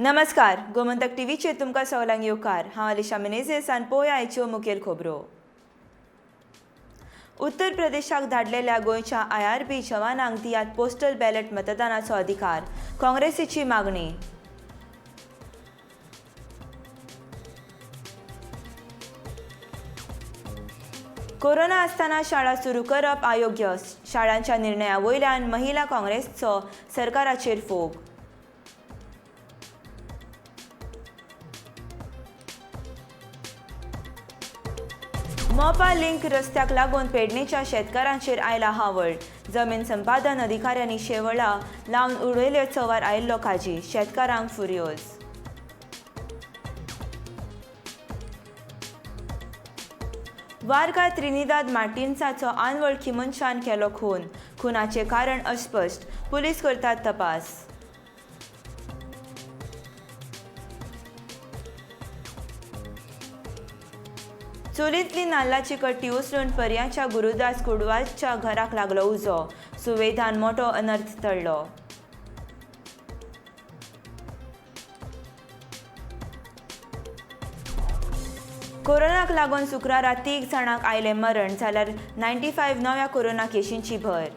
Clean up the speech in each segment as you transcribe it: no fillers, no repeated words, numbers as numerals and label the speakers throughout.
Speaker 1: नमस्कार, गोमंतक टीव्हीचेर तुमकां सगल्यांक येवकार. हांव अलिशा मिनेझीस आनी पळोवया आयच्यो मुखेल खबरो. उत्तर प्रदेशाक धाडलेल्या गोंयच्या IRB जवानांक दियात पोस्टल बॅलेट मतदानाचो अधिकार, काँग्रेसीची मागणी. कोरोना आसतना शाळा सुरू करप अयोग्य, शाळांच्या निर्णया वयल्यान महिला काँग्रेसचो सरकाराचेर फोग. मोपा लिंक रस्त्याक लागून पेडणेच्या शेतकारांचेर आयला हावळ. जमीन संपादन अधिकाऱ्यांनी शेवळा लावन उडयले चवार आयिल्लो काजी, शेतकारांक फुर्योज. वारका त्रिनिदाद मार्टिन्साचो अनवळखी मनशान केलो खून, खुनाचें कारण अस्पश्ट, पुलीस करतात तपास. चोलींतली नाल्लाची कट्टी उचलून पर्याच्या गुरुदास कुडवाच्या घराक लागलो उजो, सुवेधान मोटो अनर्थ टळ्ळो. कोरोनाक लागून शुक्रारा 3 जाणांक आयलें मरण, जाल्यार 95 नव्या कोरोना केशींची भर.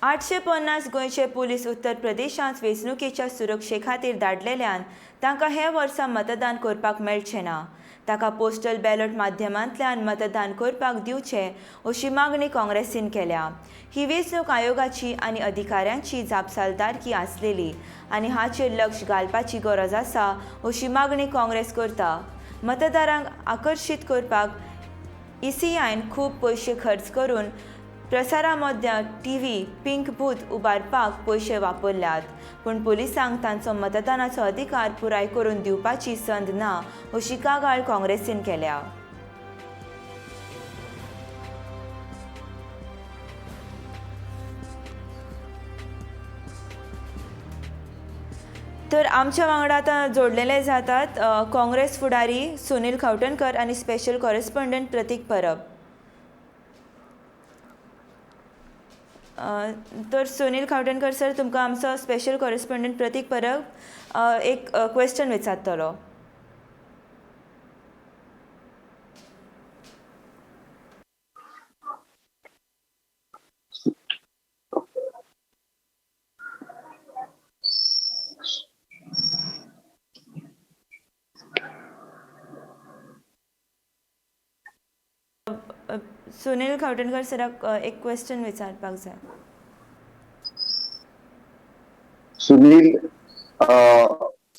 Speaker 1: 850 गोंयचे पुलीस उत्तर प्रदेशांत वेंचणुकेच्या सुरक्षे खातीर धाडलेल्यान तांकां हे वर्सा मतदान करपाक मेळचें ना. ताका पोस्टल बॅलॉट माध्यमांतल्यान मतदान करपाक दिवचें अशी मागणी काँग्रेसीन केल्या. ही वेंचणूक आयोगाची आनी अधिकाऱ्यांची जापसालदारकी आसलेली आनी हाचेर लक्ष घालपाची गरज आसा अशी मागणी काँग्रेस करता. मतदारांक आकर्शीत करपाक ECIन खूब पयशे खर्च करून प्रसारामध्या टीव्ही पिंक बूथ उबारपाक पयशे वापरल्यात, पूण पुलिसांक तांचो मतदानाचो अधिकार पुराय करून दिवपाची संद ना अशी कागाळ काँग्रेसीन केल्या. तर आमच्या वांगडा आतां जोडलेले जातात काँग्रेस फुडारी सुनील खवटणकर आनी स्पेशल कॉरेस्पोंडंट प्रतीक परब. तर सुनील खवटणकर सर, तुमकां आमचो स्पेशल कॉरेस्पोंडंट प्रतीक परब एक क्वेश्चन विचारतलो. सुनील खवटणकर सराक एक क्वेश्चन विचारपाक जाय.
Speaker 2: सुनील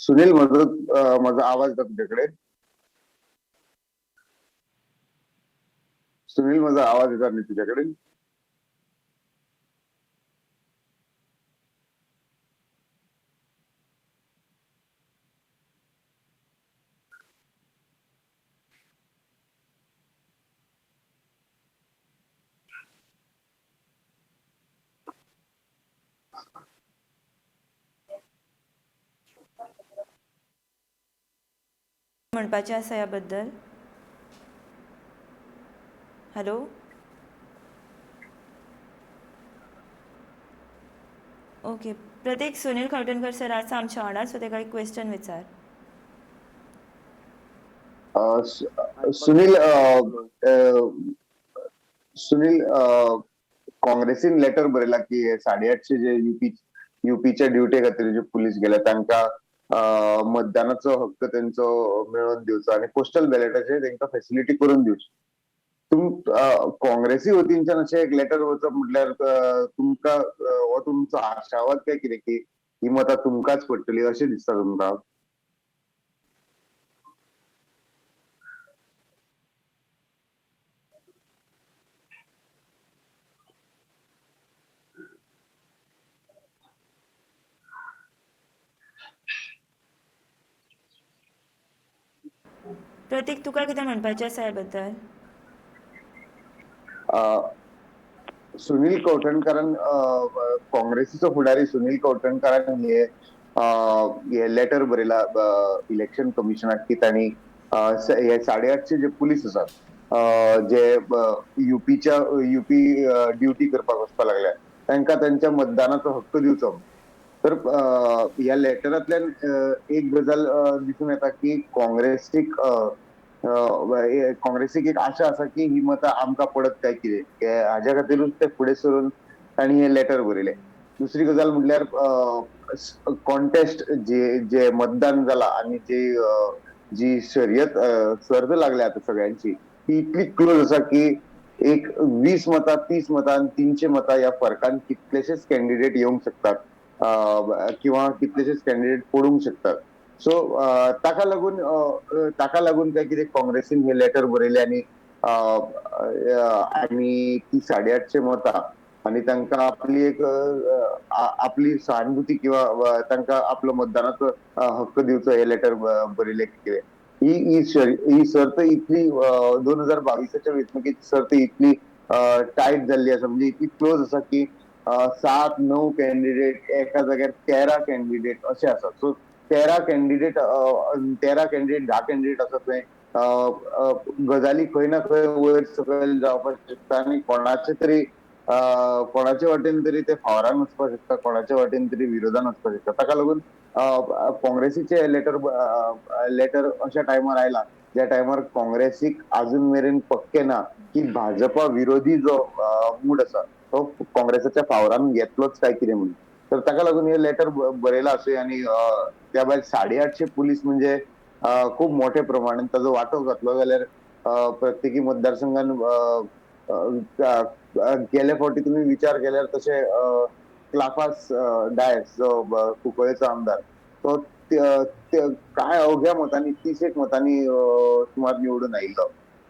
Speaker 2: सुनील, म्हजो म्हजो आवाज येता तुझ्याकडे? सुनील, म्हजो आवाज येता न्ही तुझ्याकडे?
Speaker 1: म्हणपाचें आसा ह्या बद्दल? हॅलो, ओके प्रतीक, सुनील खवटणकर सर आसा आमच्या वांगडा, सो तेका एक क्वेश्चन विचार.
Speaker 2: सुनील, सुनील, काँग्रेसीन लेटर बरयला की 850 जे युपीच्या ड्युटे खातीर जे पुलीस गेले तांकां मतदानाचो हक्क तेंचो मेळोवन दिवचो आनी पोस्टल बॅलेटाचेर तेंकां फेसिलिटी करून दिवची. काँग्रेसी वतीनच्यान अशें एक लेटर वचप म्हटल्यार तुमकां हो तुमचो आशावाद काय कितें की ही मतां तुमकांच पडटली अशें दिसता तुमकां?
Speaker 1: प्रतीक, तुका कितें म्हणपाचें आसा ह्या बद्दल?
Speaker 2: सुनील कवठणकरान, काँग्रेसीचो फुडारी सुनील कवठणकरान हे लेटर बरयला इलेक्शन कमिशनाक की तांणी हे 850 जे पुलीस आसात जे युपीच्या युपी ड्युटी करपाक वचपाक लागल्या तांकां तांच्या मतदानाचो हक्क दिवचो. तर ह्या लेटरांतल्यान एक गजाल दिसून येता की काँग्रेसीक एक आशा आसा की ही मतां आमकां पडत काय कितें, हाज्या खातीरूच ते फुडें सरून तांणी हें लेटर बरयलें. दुसरी गजाल म्हटल्यार कॉन्टेस्ट जे जे मतदान जाला आनी जे जी शर्यत सर्त लागल्या आतां सगळ्यांची ती इतली क्लोज आसा की एक 20 मतां 30 मतां आनी 300 मतां ह्या फरकान कितलेशेच कॅन्डिडेट येवंक शकतात किंवा कितलेशेच कॅन्डिडेट पडूंक शकतात. सो ताका लागून काय कितें काँग्रेसीन हे लेटर बरयलें आनी आनी ती 850 मतां आनी तांकां आपली एक आपली सहानुभूती किंवा तांकां आपलो मतदानाचो हक्क दिवचो हे लेटर बरयलें कितें. ही ही सर्त इतली 2022 वेंचणुकेची सर्त इतली टायट जाल्ली आसा, म्हणजे इतली क्लोज आसा की 7-9 कॅन्डिडेट एका जाग्यार 13 कॅन्डिडेट अशें आसा. सो 13 कॅन्डिडेट 10 कॅन्डिडेट आसा थंय गजाली खंय ना खंय वयर सकयल जावपाक शकता आनी कोणाचे तरी कोणाचे वाटेन तरी ते फावरान वचपाक शकता, कोणाचे वाटेन तरी विरोधान वचपाक शकता. ताका लागून काँग्रेसीचे लेटर अशा टायमार आयला ज्या टायमार काँग्रेसीक अजून मेरेन पक्के ना की भाजपा विरोधी जो मूड आसा तो काँग्रेसाच्या फावरान येतलोच काय कितें म्हणून. तर ताका लागून हे लेटर बरयलां आसूं. आनी त्या भायर 850 पुलीस म्हणजे खूब मोठे प्रमाणान ताजो वांटो घातलो जाल्यार प्रत्येकी मतदारसंघान गेले फावटी तुमी विचार केल्यार तशें क्लाफास डायस जो कुंकळेचो आमदार तो काय अवघ्या मतांनी 30 मतांनी सुमार निवडून आयिल्लो.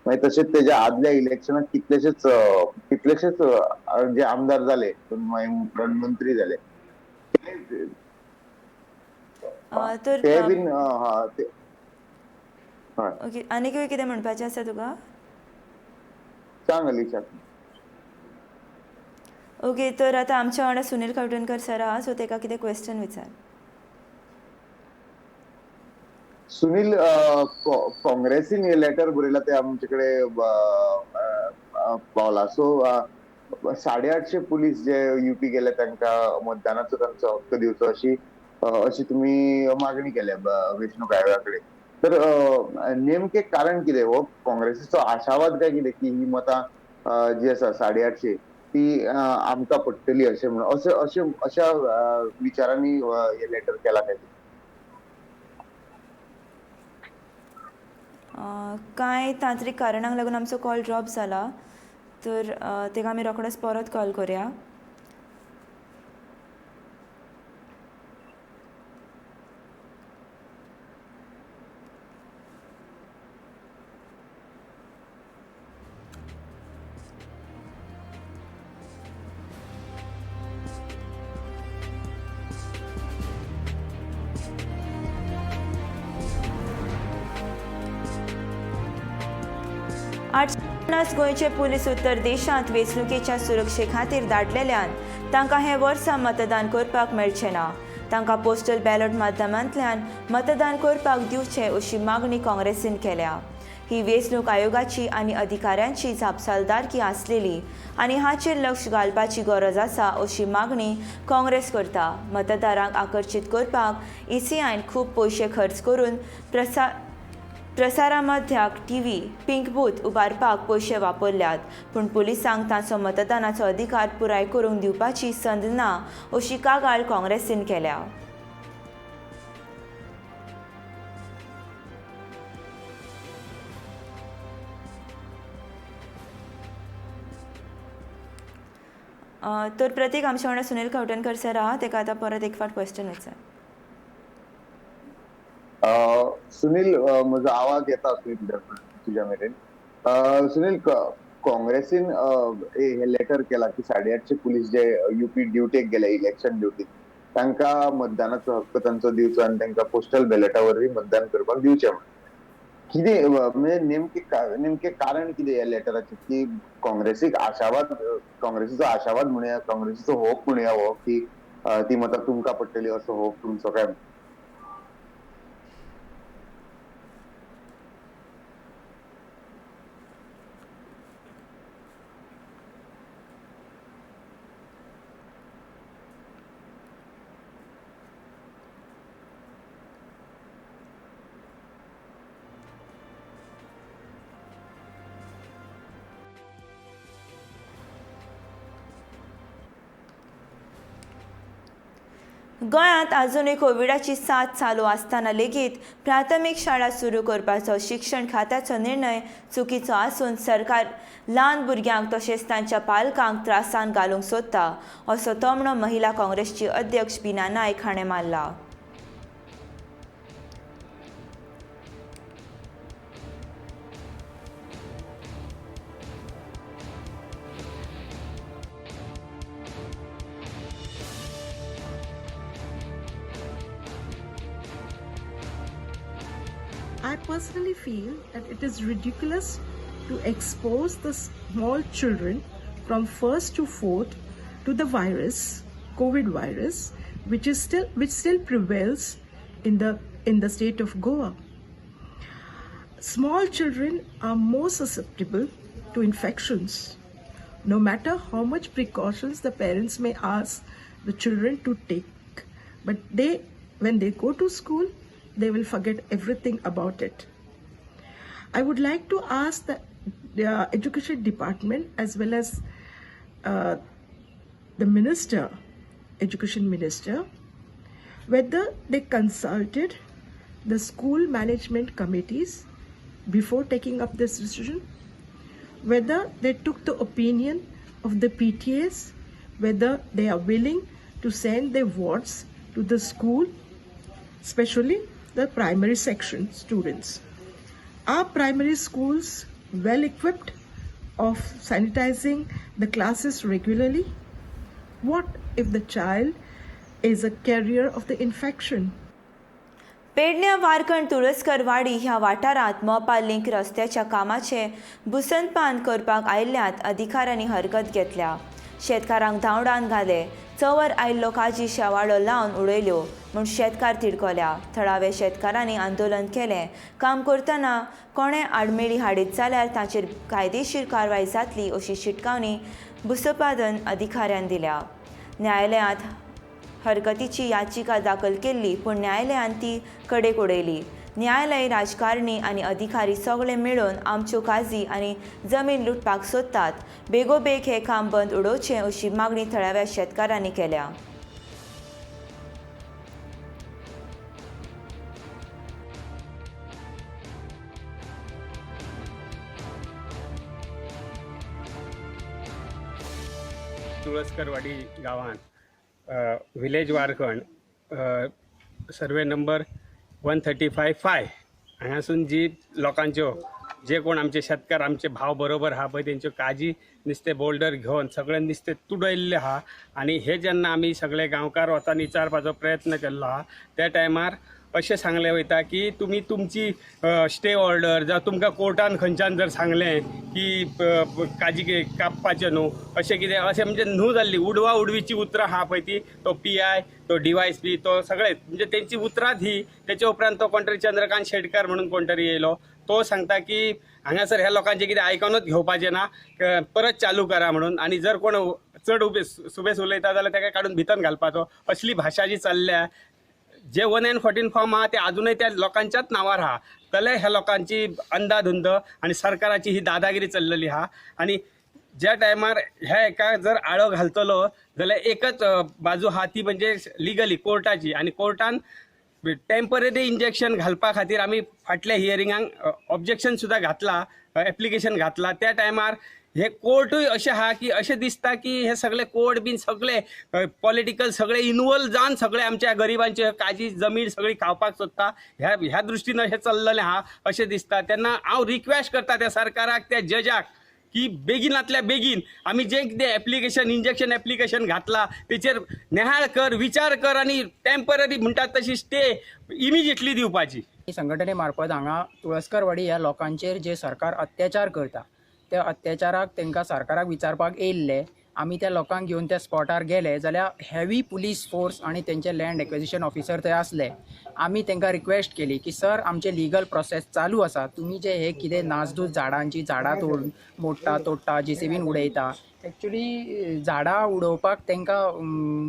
Speaker 2: मागीर तशेंच तेज्या आदल्या इलेक्शनाक कितलेशेच जे आमदार जाले मागीर उपरांत मंत्री जाले ते बीन.
Speaker 1: ओके, आनी कितें म्हणपाचें आसा तुका?
Speaker 2: सांग अलिशा.
Speaker 1: ओके, तर आतां आमच्या वांगडा सुनील खवटणकर सर आहा, सो तेका कितें क्वेश्चन विचार.
Speaker 2: सुनील, काँग्रेसीन हे लेटर बरयलां ते आमचे कडेन पावला. सो 850 पुलीस जे युपी गेले तांकां मतदानाचो तांचो हक्क दिवचो अशी अशी तुमी मागणी केल्या वेंचणूक आयोगा कडेन. तर नेमकें कारण कितें? हो काँग्रेसीचो आशावाद काय कितें की ही मतां जी आसा 850 ती आमकां पडटली अशें म्हणून अशें अशें अशा विचारांनी हे लेटर केला काय?
Speaker 1: कांय तांत्रीक कारणांक लागून आमचो कॉल ड्रॉप जाला, तर ताका आमी रोखडोच परत कॉल करुया. गोंयचे पुलीस उत्तर देशांत वेंचणुकेच्या सुरक्षे खातीर धाडलेल्यान तांकां हे वर्सा मतदान करपाक मेळचें ना. तांकां पोस्टल बॅलॉट माध्यमांतल्यान मतदान करपाक दिवचें अशी मागणी काँग्रेसीन केल्या. ही वेंचणूक आयोगाची आनी अधिकाऱ्यांची जापसालदारकी आसलेली आनी हाचेर लक्ष घालपाची गरज आसा अशी मागणी काँग्रेस करता. मतदारांक आकर्शीत करपाक ईसीआयन खूब पयशे खर्च करून प्रसारामाध्याक टीव्ही पिंक बूथ उबारपाक पयशे वापरल्यात, पूण पुलिसांक तांचो मतदानाचो अधिकार पुराय करूंक दिवपाची संद ना अशी कागाळ काँग्रेसीन केल्या. तर प्रतीक आमच्या वांगडा सुनील खवटणकर सर आहा, ताका आतां परत एक फावट क्वेश्चन विचार.
Speaker 2: सुनील, म्हजो आवाज येता सुनील तुज्या मेरेन? सुनील, काँग्रेसीन हे लेटर केला की 850 पुलीस जे युपी ड्युटेक गेले इलेक्शन ड्युटीक तांकां मतदानाचो हक्क तांचो दिवचो आनी तांकां पोस्टल बॅलेटा वरवीं मतदान करपाक दिवचें म्हणून. कितें म्हणजे नेमकें कारण कितें ह्या लेटराचें की काँग्रेसीक आशावाद, काँग्रेसीचो आशावाद म्हणुया, काँग्रेसीचो होप म्हणुया हो की ती मतां तुमकां पडटली असो होप तुमचो काय?
Speaker 1: गोंयांत आजुनूय कोविडाची साथ चालू आसतना लेगीत प्राथमीक शाळा सुरू करपाचो शिक्षण खात्याचो निर्णय चुकीचो आसून सरकार ल्हान भुरग्यांक तशेंच तांच्या पालकांक त्रासान घालूंक सोदता असो तोमणो महिला काँग्रेसची अध्यक्ष बीना नायक हाणें मारला.
Speaker 3: I personally feel that it is ridiculous to expose the small children from 1st to 4th to the virus, COVID virus, which still prevails in the state of Goa. Small children are more susceptible to infections, no matter how much precautions the parents may ask the children to take. But when they go to school, they will forget everything about it. I would like to ask the education department as well as the minister, education minister, whether they consulted the school management committees before taking up this decision, whether they took the opinion of the PTAs, whether they are willing to send their wards to the school, especially the primary section students. Are primary schools well equipped of sanitizing the classes regularly? What if the child is a carrier of the infection?
Speaker 1: पेडण्या वारकण तुळसकर वाडी ह्या वाठारांत Mopa link रस्त्याच्या कामाचें भुसनपान करपाक आयिल्ल्यांत अधिकाऱ्यांनी हरकत घेतल्या. शेतकारांक धांवडावन घाले, चंवर आयिल्लो काजी शेवाळो लावन उडयल्यो म्हूण शेतकार तिडकल्या. थळाव्या शेतकारांनी आंदोलन केलें. काम करतना कोणें आडमेळी हाडीत जाल्यार ताचेर कायदेशीर कारवाय जातली अशी शिटकावणी भुसपादन अधिकाऱ्यान दिल्या. न्यायालयांत हरकतीची याचिका दाखल केल्ली पूण न्यायालयान ती कडेक उडयली. न्यायालय, राजकारणी आनी अधिकारी सगळे मेळून आमच्यो काजी आनी जमीन लुटपाक सोदतात. बेगोबेग हें काम बंद उडोवचें अशी मागणी थळाव्या शेतकारांनी केल्या.
Speaker 4: तुळसकरवाडी गांवांत village Warkhand survey number 135-5 हांगासून जी लोकांच्यो जे कोण आमचे शेतकार आमचे भाव बरोबर आहा पळय तेंच्यो काजी नुस्तें बोल्डर घेवन सगळें नुस्तें तुडयल्लें आहा. आनी हे जेन्ना आमी सगळे गांवकार वचून विचारपाचो प्रयत्न केल्लो आहा त्या टायमार अशें सांगलें वयता की तुमी तुमची स्टे ऑर्डर जावं तुमकां कोर्टान खंयच्यान जर सांगलें की काजी कापपाचें न्हू अशें कितें अशें म्हणजे न्हू जाल्ली उडवा उडवीची उतरां आहा पळय ती तो पी I तो डीवायएसपी तो सगळे म्हणजे तेंची उतरांच ही. तेच्या उपरांत तो कोण तरी चंद्रकांत शेटकार म्हणून कोण तरी येयलो तो सांगता की हांगासर ह्या लोकांचें कितें आयकोनूच घेवपाचें ना, परत चालू करा म्हणून. आनी जर कोण चड सुबेस उलयता जाल्यार ताका काडून भितर घालपाचो असली भाशा जी चल्ल्या. जे 1 and 14 form आहा ते आजुनूय त्या लोकांच्याच नांवार आहा. जाल्यार ह्या लोकांची अंदाधुंद आनी सरकाराची ही दादागिरी चल्लेली आहा. आनी ज्या टायमार ह्या एका जर आळो घालतलो जाल्यार एकच बाजू आहा ती म्हणजे लिगली कोर्टाची. आनी कोर्टान टेम्पररी इंजेक्शन घालपा खातीर आमी फाटल्या हियरिंगाक ऑब्जेक्शन सुद्दां घातलां, एप्लिकेशन घातलां. त्या टायमार हे कोर्टूय अशें आहा की अशें दिसता की हे सगळे कोर्ट बीन सगळे पॉलिटिकल सगळे इनवॉल्व जावन सगळे आमच्या गरिबांचे काजी जमीन सगळी खावपाक सोदता. ह्या दृश्टीन अशें चल्लेलें आहा अशें दिसता. तेन्ना हांव रिक्वेस्ट करता त्या सरकाराक त्या जजाक की बेगीनांतल्या बेगीन आमी जें कितें एप्लिकेशन इंजेक्शन एप्लिकेशन घातलां तेचेर निहाळ कर, विचार कर आनी टेम्पररी म्हणटात तशी स्टे इमिजिएटली दिवपाची.
Speaker 5: संघटने मार्फत हांगा तुळसकरवाडी ह्या लोकांचेर जे सरकार अत्याचार करता त्या अत्याचाराक तांकां सरकाराक विचारपाक येयल्ले. आमी त्या लोकांक घेवन त्या स्पॉटार गेले जाल्यार हेवी पुलीस फोर्स आनी तेंचे लँड एक्विजिशन ऑफिसर थंय आसले. आमी तांकां रिक्वेस्ट केली की सर आमचे लिगल प्रोसेस चालू आसा, तुमी जे हे कितें नासधूस झाडांची झाडां तोडटा तोडटा जेसीबीन उडयता एक्चुली झाडां उडोवपाक तांकां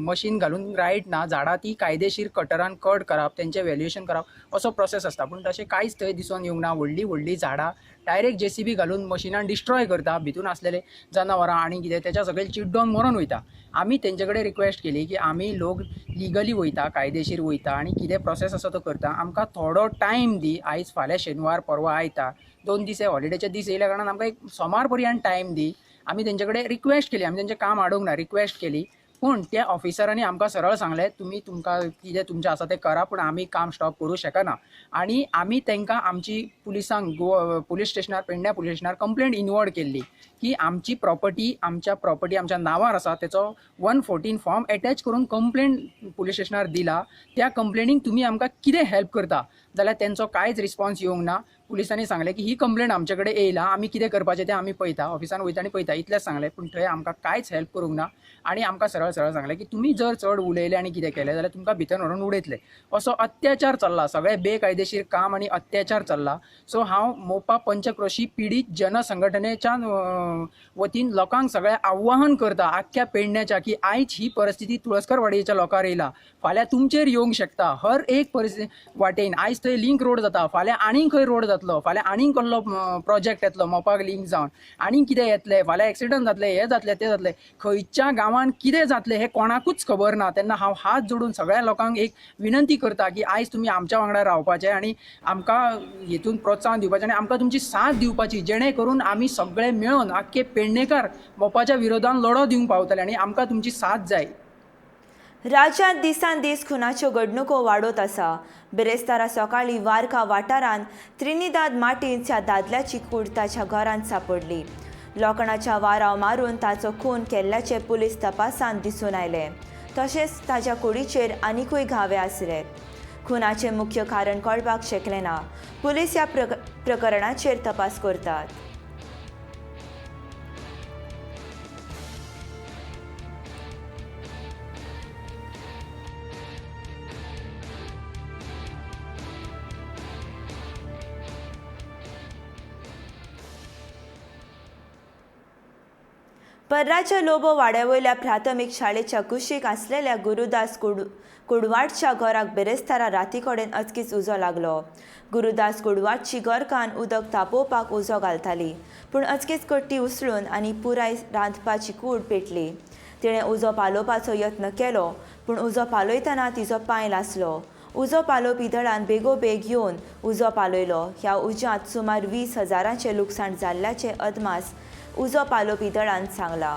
Speaker 5: मशीन घालून रायट ना. झाडां ती कायदेशीर कटरान कट करप, तेंचें व्हॅल्युएशन करप असो प्रोसेस आसता, पूण तशें कांयच थंय दिसून येवंक ना. व्हडलीं व्हडलीं झाडां डायरेक्ट जेसीबी घालून मशिनान डिस्ट्रॉय करता, भितून आसलेले जनावरां आनी कितें तेच्या सगळे चिड्डोन मरोन वयता. आमी तेंचे कडेन रिक्वेस्ट केली की आमी लोक लिगली वयता, कायदेशीर वयता आनी कितें प्रोसेस आसा तो करता, आमकां थोडो टायम दी. आयज फाल्यां शेनवार, परवां आयतार, 2 दीस हे हॉलिडेचे दीस येयल्या कारणान आमकां एक सोमार पर्यंत टायम दी. आमी तेंचे कडेन रिक्वेस्ट केली, आमी तेंचें काम आडोवंक ना, रिक्वेस्ट केली, पूण त्या ऑफिसरांनी आमकां सरळ सांगलें तुमी तुमकां कितें तुमचें आसा तें करा, पूण आमी काम स्टॉप करूं शकना. आनी आमी तांकां आमची पुलिसांक गोवा पुलीस स्टेशनार, पेडण्या पुलीस स्टेशनार कंप्लेंट इनवर्ड केल्ली की आमची प्रॉपर्टी, आमच्या प्रॉपर्टी आमच्या नांवार आसा, तेचो 114 फॉर्म एटॅच करून कंप्लेंट पुलीस स्टेशनार दिला. त्या कंप्लेनीक तुमी आमकां कितें हेल्प करता जाल्यार तेंचो कांयच रिस्पॉन्स येवंक ना. पुलिसांनी सांगलें की ही कंप्लेंट आमचे कडेन येयला, आमी कितें करपाचें तें आमी पळयता, ऑफिसान वयता आनी पळयता, इतलेंच सांगलें. पूण थंय आमकां कांयच हेल्प करूंक ना आनी आमकां सरळ सरळ सांगलें की तुमी जर चड उलयले आनी कितें केलें जाल्यार तुमकां भितर व्हरून उडयतले. असो अत्याचार चल्ला, सगळें बेकायदेशीर काम आनी अत्याचार चल्ला. सो हांव मोपा पंचक्रोशी पिडीत जनसंघटनेच्या वतीन लोकांक सगळें आव्हान करता आख्ख्या पेडण्याच्या की आयज ही परिस्थिती तुळसकरवाडयेच्या लोकांर येयला, फाल्यां तुमचेर येवंक शकता. हर एक परिस्थिती वाटेन आयज थंय लिंक रोड जाता, फाल्यां आनीक खंय रोड जातलो, फाल्यां आनीक कसलो प्रोजेक्ट येतलो मोपाक लिंक जावन, आनीक कितें येतलें, फाल्यां एक्सिडंट जातलें, हें जातलें, तें जातलें, खंयच्या गांवान कितें जातलें हें कोणाकूच खबर ना. तेन्ना हांव हात जोडून सगळ्या लोकांक एक विनंती करता की आयज तुमी आमच्या वांगडा रावपाचें आनी आमकां हेतून प्रोत्साहन दिवपाचें आनी आमकां तुमची साथ दिवपाची, जेणे करून आमी सगळे मेळून आख्खे पेडणेकार मोपाच्या विरोधान लढो दिवंक पावतले आनी आमकां तुमची साथ जाय.
Speaker 1: राज्यांत दिसान दीस खुनाच्यो घडणुको वाडत आसा. बिरेस्तारा सकाळीं वारका वाठारांत त्रिनिदाद मार्टिन्स ह्या दादल्याची कूड ताच्या घरांत सापडली. लोखणाच्या वाराव मारून ताचो खून केल्ल्याचें पुलीस तपासांत दिसून आयलें. तशेंच ताच्या कुडीचेर आनिकूय घावे आसले. खुनाचें मुख्य कारण कळपाक शकलें ना. पुलीस ह्या प्रकरणाचेर तपास करतात. पर्राच्या लोबो वाड्यावयल्या प्राथमीक शाळेच्या कुशीक आसलेल्या गुरुदास कुडवाडच्या घराक बिरेस्तारा राती कडेन अचकीत उजो लागलो. गुरुदास कुडवाडची घरकान्न उदक तापोवपाक उजो घालताली, पूण अचकीत कट्टी उसळून आनी पुराय रांदपाची कूड पेटली. तिणें उजो पालोवपाचो यत्न केलो, पूण उजो पालयतना तिचो पांय लासलो. उजो पालोवपी दळान बेगोबेग येवन उजो पालयलो. ह्या उज्यांत सुमार 20,000 लुकसाण जाल्ल्याचें अदमास उजो पालोवपी दळान सांगला.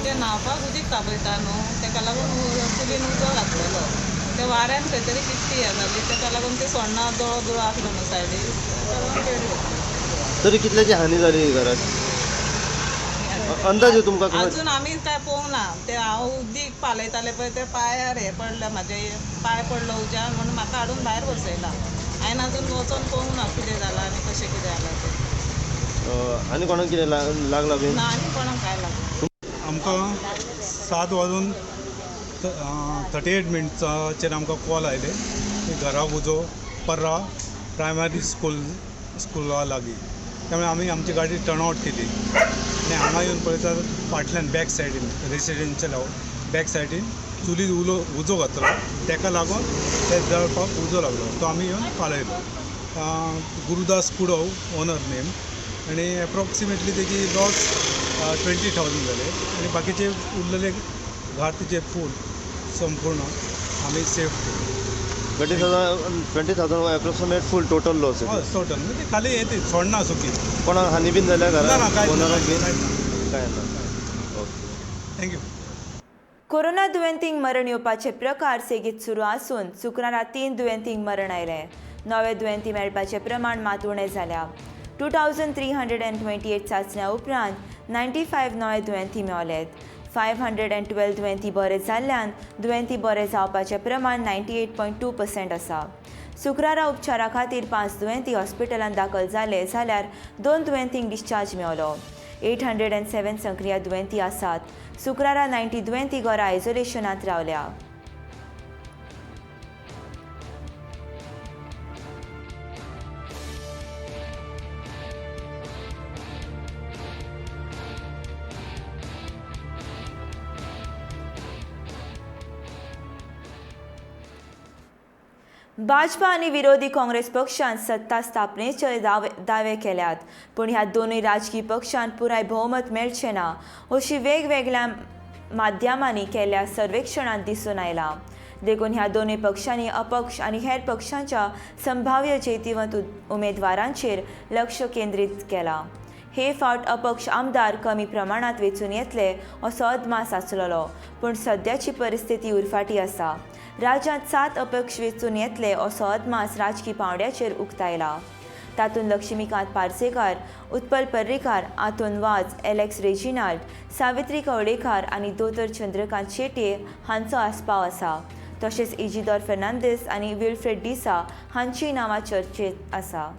Speaker 6: ते न्हांवपाक उदीक तापयता न्हू, तेका लागून चुलीन उजो घातलेलो. ते वाऱ्यान खंय तरी किट्टी हें जाली, तेका लागून ते सोण्णां दोळो दोळो आसलो न्हू सायडीक, तेका लागून पेट घेतली.
Speaker 7: तरी कितल्याची हानी जाली घरात अंदाजे तुमकां?
Speaker 6: अजून आमी काय पळोवंक ना. ते हांव उदीक पालयताले पळय, ते पांयार हें पडलें, म्हाजे पांय पडलो उज्यान, म्हणून म्हाका हाडून भायर बसयला. हांवें अजून वचोन पळोवंक ना कितें जालां आनी कशें कितें जालां तें.
Speaker 7: आनी कोणाक कितें लागलां बीन?
Speaker 6: ना, आनी कोणाक काय लागूं.
Speaker 8: आमकां 7 वाजून 38 मिनट्साचेर आमकां कॉल आयले की घराक उजो पर्रा प्रायमरी स्कुला लागीं. त्यामुळे आमी आमची गाडी टर्न आवट केली आनी हांगा येवन पळयता फाटल्यान बॅक सायडीन रेसिडेन्शियल बॅक सायडीन चुलीर उजो घातलो, तेका लागून ते जळपाक उजो लागलो, तो आमी येवन पालयलो. गुरुदास कुडव ओनर नेम, आनी एप्रोक्सिमेटली तेजी लॉस 20,000 जाले आनी बाकीचे उरलेले घर तिचे फूल संपूर्ण आमी सेफ केले.
Speaker 7: 20,000 एप्रोक्सिमेट फूल टोटल लॉस?
Speaker 8: हय, टोटल म्हणजे खाली येते सोडना सुकी.
Speaker 7: कोणाक हानी बीन जाल्या
Speaker 8: ना,
Speaker 7: घरात?
Speaker 8: कांयच ना.
Speaker 7: ओनराक बीन?
Speaker 8: कांयच ना.
Speaker 7: काय ना. Okay,
Speaker 8: thank you.
Speaker 1: Corona दुयेंतींक मरण येवपाचे प्रकार सेगीत सुरू आसून शुक्रारा 3 दुयेंतींक मरण आयलें. नवे दुयेंती मेळपाचें प्रमाण मात उणें जाल्या. 2,328 चांचण्या उपरांत 95 नवे दुयेंती मेवलेत. 512 दुयेंती बरे जाल्ल्यान दुयेंती बरे जावपाचें प्रमाण 98.2% आसा. शुक्रारा उपचारा खातीर 5 दुयेंती हॉस्पिटलांत दाखल जाले जाल्यार 2 दुयेंतींक डिस्चार्ज मेळ्ळो. 807 सक्रिय दुयेंती आसात. शुक्रारा 90 दुयेंती घरा आयसोलेशनांत रावल्या. भाजपा आनी विरोधी काँग्रेस पक्षान सत्ता स्थापनेचे दावे केल्यात, पूण ह्या दोनूय राजकीय पक्षान पुराय भोवमत मेळचें ना अशी वेगवेगळ्या माध्यमांनी केल्ल्या सर्वेक्षणांत दिसून आयलां. देखून ह्या दोनूय पक्षांनी अपक्ष आनी हेर पक्षांच्या संभाव्य जैतिवंत उमेदवारांचेर लक्ष केंद्रीत केलां. हे फावट अपक्ष आमदार कमी प्रमाणांत वेंचून येतले असो अदमास आसलेलो, पूण सद्याची परिस्थिती उरफाटी आसा. राज्यांत 7 अपक्ष वेंचून येतले असो अदमास राजकी पांवड्याचेर उक्तायला. तातूंत लक्ष्मीकांत पार्सेकार, उत्पल पर्रीकार, आंतोन वाज, एलेक्स रेजिनाल्ड, सावित्री कवळेकार आनी दोतोर चंद्रकांत शेट्ये हांचो आस्पाव आसा. तशेंच इजिदोर फर्नांडीस आनी विल्फ्रेड डिसा हांचीय नांवां चर्चेंत आसा.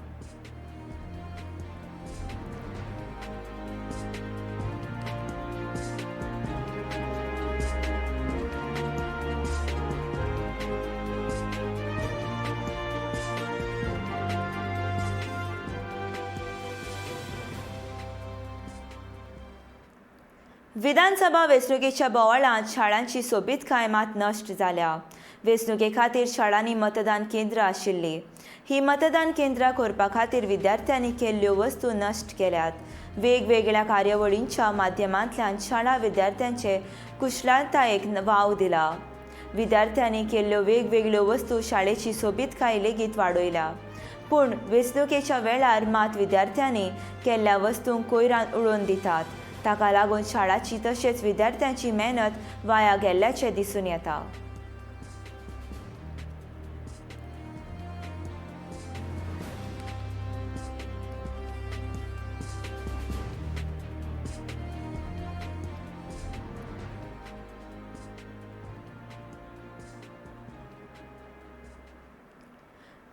Speaker 1: विधानसभा वेंचणुकेच्या बोवाळांत शाळांची सोबीतकाय मात नश्ट जाल्या. वेंचणुके खातीर शाळांनी मतदान केंद्रां आशिल्लीं. ही मतदान केंद्रां करपा खातीर विद्यार्थ्यांनी केल्ल्यो वस्तू नश्ट केल्यात. वेगवेगळ्या कार्यावळींच्या माध्यमांतल्यान शाळा विद्यार्थ्यांचे कुशळतायेक वाव दिला. विद्यार्थ्यांनी केल्ल्यो वेगवेगळ्यो वस्तू शाळेची सोबीतकाय लेगीत वाडयल्या. पूण वेंचणुकेच्या वेळार मात विद्यार्थ्यांनी केल्ल्या वस्तूंक कोयरान उडोवन दितात. ताका लागून शाळाची तशेंच विद्यार्थ्यांची मेहनत वाया गेल्ल्याचें दिसून येता.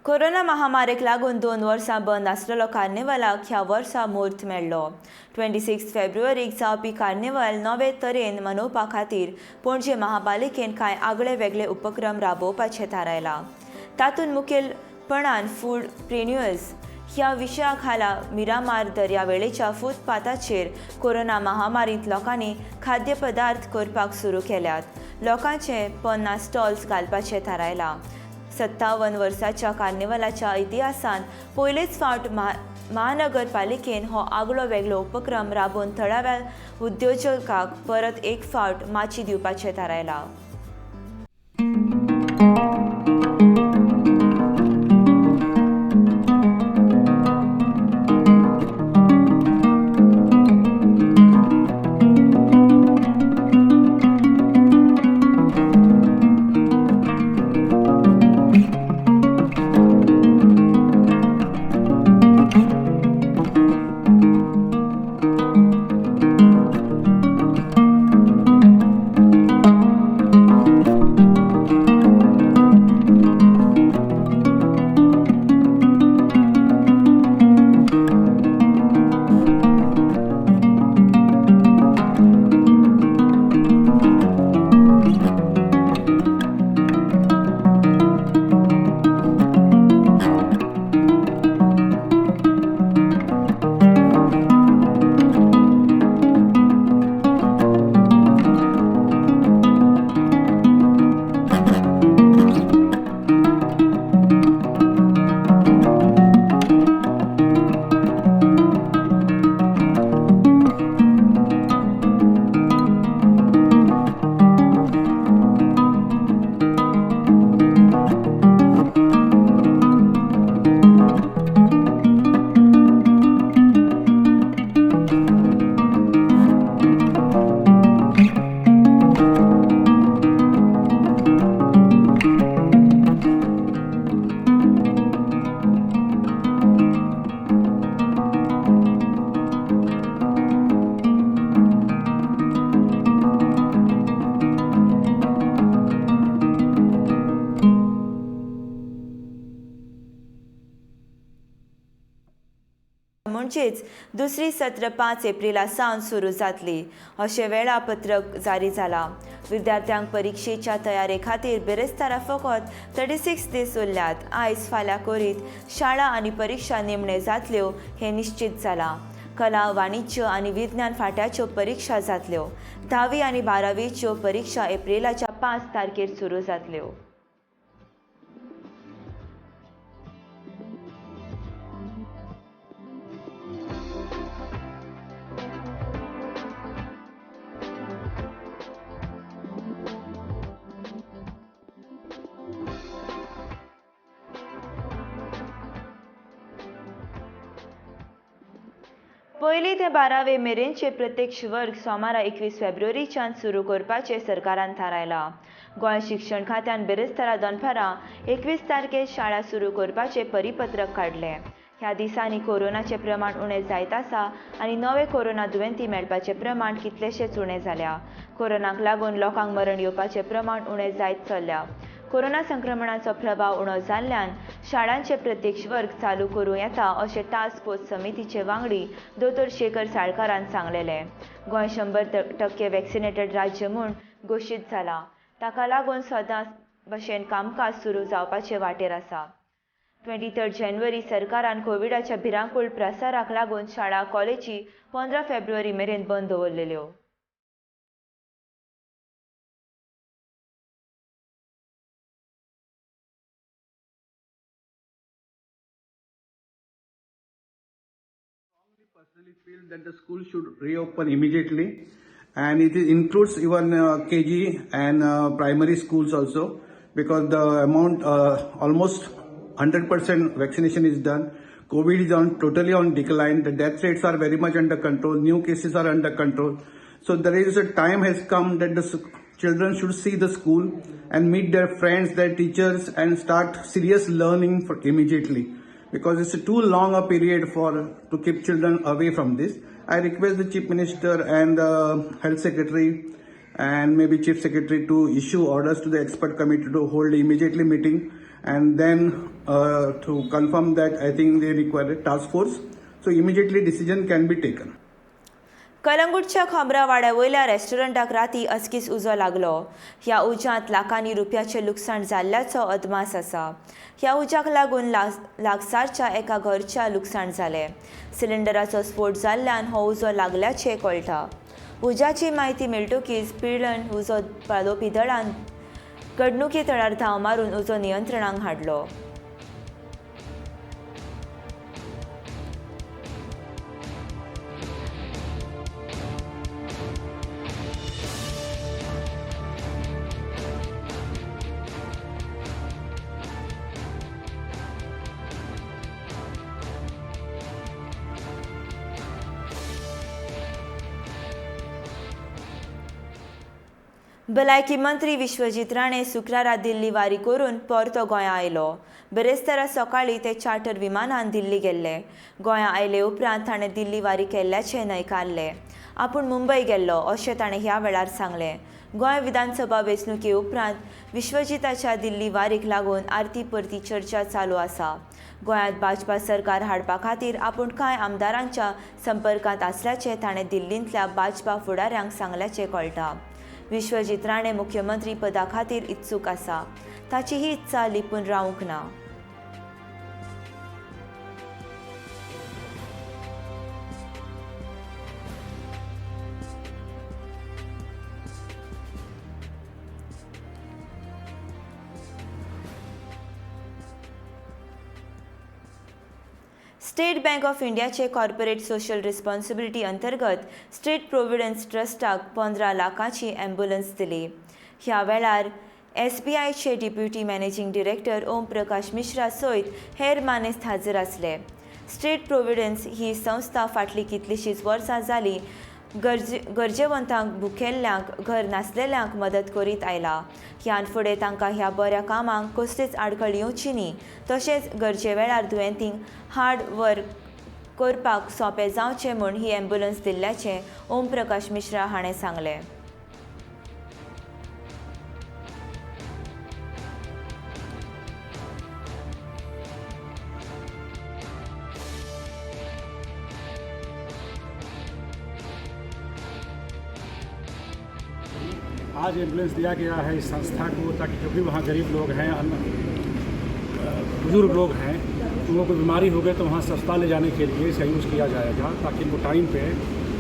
Speaker 1: कोरोना महामारीक लागून 2 वर्सां बंद आसलेलो कार्निवालाक ह्या वर्सा म्हूर्त मेळ्ळो. 26 फेब्रुवारीक जावपी कार्निवाल नवे तरेन मनोवपा खातीर पणजे महापालिकेन कांय आगळे वेगळे उपक्रम राबोवपाचें थारायलां. तातूंत मुखेलपणान फूड प्रेन्युअर्स ह्या विशया खाला मिरामार दर्यावेळेच्या फुटपाथाचेर कोरोना महामारींत लोकांनी खाद्यपदार्थ करपाक सुरू केल्यात. लोकांचे 50 स्टॉल्स घालपाचें थारायलां. 57 वर्साच्या कार्निवालाच्या इतिहासांत पयलेच फावट महानगरपालिकेन हो आगळो वेगळो उपक्रम राबोवन थळाव्या उद्योजकाक परत एक फावट माची दिवपाचें थारायलां. म्हणजेच दुसरी सत्र 5 एप्रिला सावन सुरू जातली अशें वेळापत्रक जारी जाला. विद्यार्थ्यांक परिक्षेच्या तयारे खातीर बिरेस्तारा फकत 36 दीस उरल्यात. आयज फाल्यां करीत शाळा आनी परिक्षा निमणे जातल्यो हें निश्चित जालां. कला, वाणिज्य आनी विज्ञान फांट्याच्यो परिक्षा जातल्यो. 10वी आनी 12वीच्यो परिक्षा एप्रिलाच्या 5 तारखेर सुरू जातल्यो. पयली ते 12वे मेरेनचे प्रत्यक्ष वर्ग सोमारा 21 फेब्रुवारीच्यान सुरू करपाचें सरकारान थारायलां. गोंय शिक्षण खात्यान बिरेस्तारा दनपारां 21 तारखेर शाळा सुरू करपाचें परिपत्रक काडलें. ह्या दिसांनी कोरोनाचें प्रमाण उणें जायत आसा आनी नवे कोरोना दुयेंती मेळपाचें प्रमाण कितलेशेच उणें जाल्या. कोरोनाक लागून लोकांक मरण येवपाचें प्रमाण उणें जायत चल्ल्या. कोरोना संक्रमणाचो प्रभाव उणो जाल्ल्यान शाळांचे प्रत्यक्ष वर्ग चालू करूं येता अशें टास्क फोर्स समितीचे वांगडी दोतोर शेखर साळकारान सांगलेलें. गोंय 100% वॅक्सिनेटेड राज्य म्हूण घोशीत जालां. ताका लागून सदां भशेन कामकाज सुरू जावपाचे वाटेर आसा. 23 जानेवारी सरकारान कोविडाच्या भिरांकूळ प्रसाराक लागून शाळा कॉलेजी 15 फेब्रुवारी मेरेन बंद दवरलेल्यो.
Speaker 9: Personally feel that the school should reopen immediately, and it includes even KG and primary schools also, because the amount almost 100% vaccination is done. COVID is on totally on decline. The death rates are very much under control. New cases are under control. So there is a time has come that the children should see the school and meet their friends, their teachers, and start serious learning for immediately, because it's too long a period for to keep children away from this. I request the Chief Minister and the Health Secretary and maybe Chief Secretary to issue orders to the expert committee to hold immediately meeting, and then to confirm that I think they require a task force. So immediately decision can be taken.
Speaker 1: कलंगूटच्या खोबरावाड्या वयल्या रेस्टॉरंटाक राती अचकीत उजो लागलो. ह्या उज्यांत लाखांनी रुपयाचें लुकसाण जाल्ल्याचो अदमास आसा. ह्या उज्याक लागून लागसारच्या एका घरच्या लुकसाण जालें. सिलिंडराचो स्फोट जाल्ल्यान हो उजो लागल्याचें कळटा. उज्याची म्हायती मेळटकीच पिळर्ण उजो पालोवपी दळान घडणुके थळार धांव मारून उजो नियंत्रणाक हाडलो. भलायकी मंत्री विश्वजीत राणे शुक्रारा दिल्ली वारी करून परतो गोंया आयलो. बिरेस्तारा सकाळीं ते चार्टर विमानान दिल्ली गेल्ले. गोंया आयले उपरांत ताणें दिल्ली वारी केल्ल्याचें न्हयकारलें. आपूण मुंबय गेल्लो अशें ताणें ह्या वेळार सांगलें. गोंय विधानसभा वेंचणुके उपरांत विश्वजीताच्या दिल्ली वारीक लागून आरती परती चर्चा चालू आसा. गोंयांत भाजपा सरकार हाडपा खातीर आपूण कांय आमदारांच्या संपर्कांत आसल्याचें ताणें दिल्लींतल्या भाजपा फुडाऱ्यांक सांगल्याचें कळटा. विश्वजीत राणे मुख्यमंत्री पदा खातीर इत्सूक आसा. ताची ही इत्सा लिपून रावंक ना. स्टेट बँक ऑफ इंडियाचे कॉर्पोरेट सोशल रिस्पॉन्सिबिलिटी अंतर्गत स्टेट प्रोव्हिडन्स ट्रस्टाक 15 लाखांची ॲम्ब्युलन्स दिली. ह्या वेळार एसबीआयचे deputy managing director Om Prakash Mishra सयत हेर मानेस्त हाजीर आसले. स्टेट प्रोव्हिडन्स ही संस्था फाटलीं कितलींशींच वर्सां जालीं गरजेवंतांक, भुकेल्ल्यांक, घर नासलेल्यांक मदत करीत आयला. ह्यान फुडें तांकां ह्या बऱ्या कामांक कसलीच आडखळ येवची न्ही, तशेंच गरजे वेळार दुयेंतींक हाड व्हर करपाक सोंपें जावचें म्हूण ही ॲम्ब्युलन्स दिल्ल्याचें ओम प्रकाश मिश्रा हाणें सांगलें.
Speaker 10: आज एम्बुलेंस दिया गया है इस संस्था को, ताकि जो भी वहाँ गरीब लोग हैं, बुजुर्ग लोग हैं, उन लोगों को बीमारी हो गई तो वहाँ से अस्पताल ले जाने के लिए इसका यूज़ किया जाएगा, ताकि उनको टाइम पे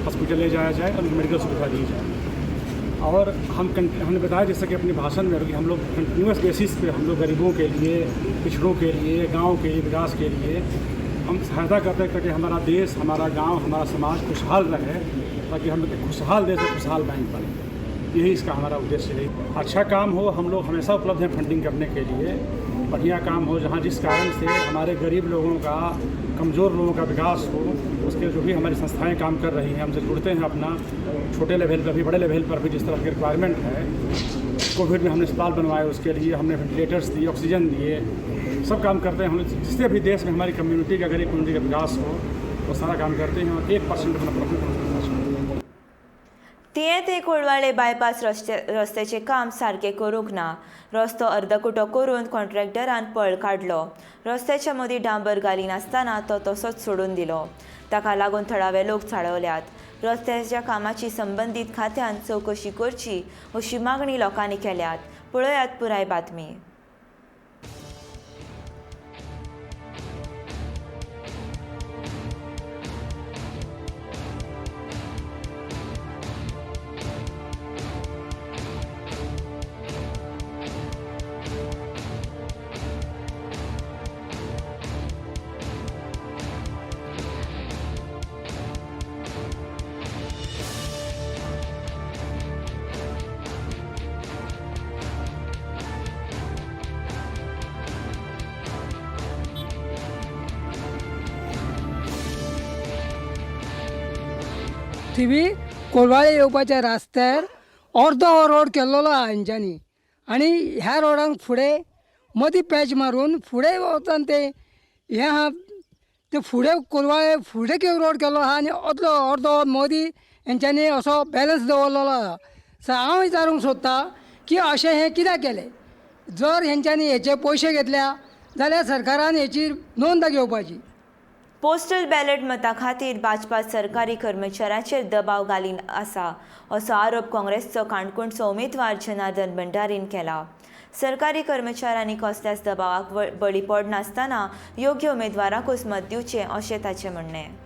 Speaker 10: हॉस्पिटल ले जाया जाए और उनको मेडिकल सुविधा दी जाए। और हमने बताया जैसे कि अपने भाषण में कि हम लोग कंटिन्यूस बेसिस पे हम लोग गरीबों के लिए, पिछड़ों के लिए, गाँव के लिए, विकास के लिए हम सहायता करते हैं, ताकि हमारा देश, हमारा गांव, हमारा समाज खुशहाल रहे, ताकि हम एक खुशहाल देश और खुशहाल बैंक बने। यही इसका हमारा उद्देश्य है। अच्छा काम हो, हम लोग हमेशा उपलब्ध हैं फंडिंग करने के लिए। बढ़िया काम हो, जहाँ जिस कारण से हमारे गरीब लोगों का, कमज़ोर लोगों का विकास हो, उसके जो भी हमारी संस्थाएं काम कर रही हैं, हमसे जुड़ते हैं अपना छोटे लेवल पर भी, बड़े लेवल पर भी, जिस तरह की रिक्वायरमेंट है। कोविड में हमने अस्पताल बनवाए, उसके लिए हमने वेंटिलेटर्स दिए, ऑक्सीजन दिए, सब काम करते हैं हम। जिससे भी देश में हमारी कम्युनिटी का, गरीब कम्युनिटी का विकास हो, वो सारा काम करते हैं और 1% अपना प्रॉफिट।
Speaker 1: तियें ते कोलवाळे बायपास रस्त्याचें काम सारकें करूंक ना. रस्तो अर्दकुटो करून कॉन्ट्रॅक्टरान पळ काडलो. रस्त्याच्या मदीं डांबर घालिनासतना तो तसोच सोडून दिलो. ताका लागून थळावे लोक चाळवल्यात. रस्त्याच्या कामाची संबंदीत खात्यान चवकशी करची अशी मागणी लोकांनी केल्यात. पळयात पुराय बातमी.
Speaker 11: थिवी कोलवाळे येवपाच्या रस्त्यार अर्दो हो रोड केल्लो आहा हेंच्यांनी आनी ह्या रोडांक फुडें मदीं पॅच मारून फुडें वचोन ते हें आहा ते फुडें कोलवाळे फुडें रोड केल्लो आहा आनी अदलो अर्दो मदीं हेंच्यांनी असो बॅलन्स दवरलेलो आहा. सो हांव विचारूंक सोदतां की अशें हें कित्याक केलें? जर हेंच्यांनी हेचे पयशे घेतल्या जाल्यार सरकारान हेची नोंद घेवपाची.
Speaker 1: पोस्टल बॅलेट मता खातीर भाजपा सरकारी कर्मचाऱ्यांचेर दबाव घालीन आसा असो आरोप काँग्रेसचो काणकोणचो उमेदवार जनार्दन भंडारीन केला. सरकारी कर्मचाऱ्यांनी कसल्याच दबावाक बळी पडनासतना योग्य उमेदवाराकूच मत दिवचें अशें ताचें म्हणणें.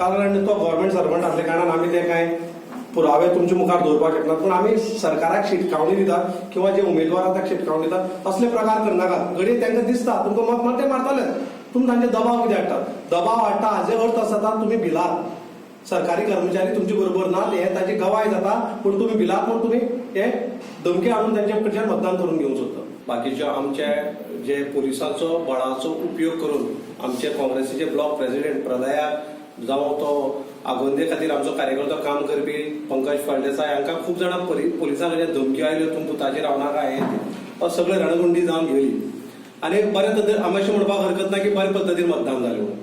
Speaker 12: कारण तो गव्हर्मेंट सर्वंट आसले कारणान आमी ते कांय पुरावे तुमच्या मुखार दवरपाक शकनात, पूण आमी सरकाराक शिटकावणी दितात किंवा जे उमेदवार आसा ताका शिटकावणी दितात असले प्रकार करनाकात. घडये तांकां दिसता तुमकां मत मार ते मारतले, तुमी तांचे दबाव कितें हाडटात? दबाव हाडटा हाजे अर्थ आसा तुमी भिलात, सरकारी कर्मचारी तुमचे बरोबर ना हें ताची गवाय जाता, पूण तुमी भिलात म्हूण तुमी हे धमकी हाडून तांचे कडच्यान मतदान करून घेवंक सोदता. बाकीचे आमचे जे पुलिसांचो बळाचो उपयोग करून आमचे काँग्रेसीचे ब्लॉक प्रेसिडेंट प्रलया जावं तो आगोंदे खातीर आमचो कार्यकर्तो काम करपी पंकज फळदेसाय हांकां खूब जाणां पुलिसां कडल्यान धमक्यो आयल्यो, तूं पुताचेर रावनाका हें सगळें रणगुंडी जावन गेली. आनी बरे पद्दतीन आमी अशें म्हणपाक हरकत ना की बरे पद्दतीन मतदान जालें म्हणून.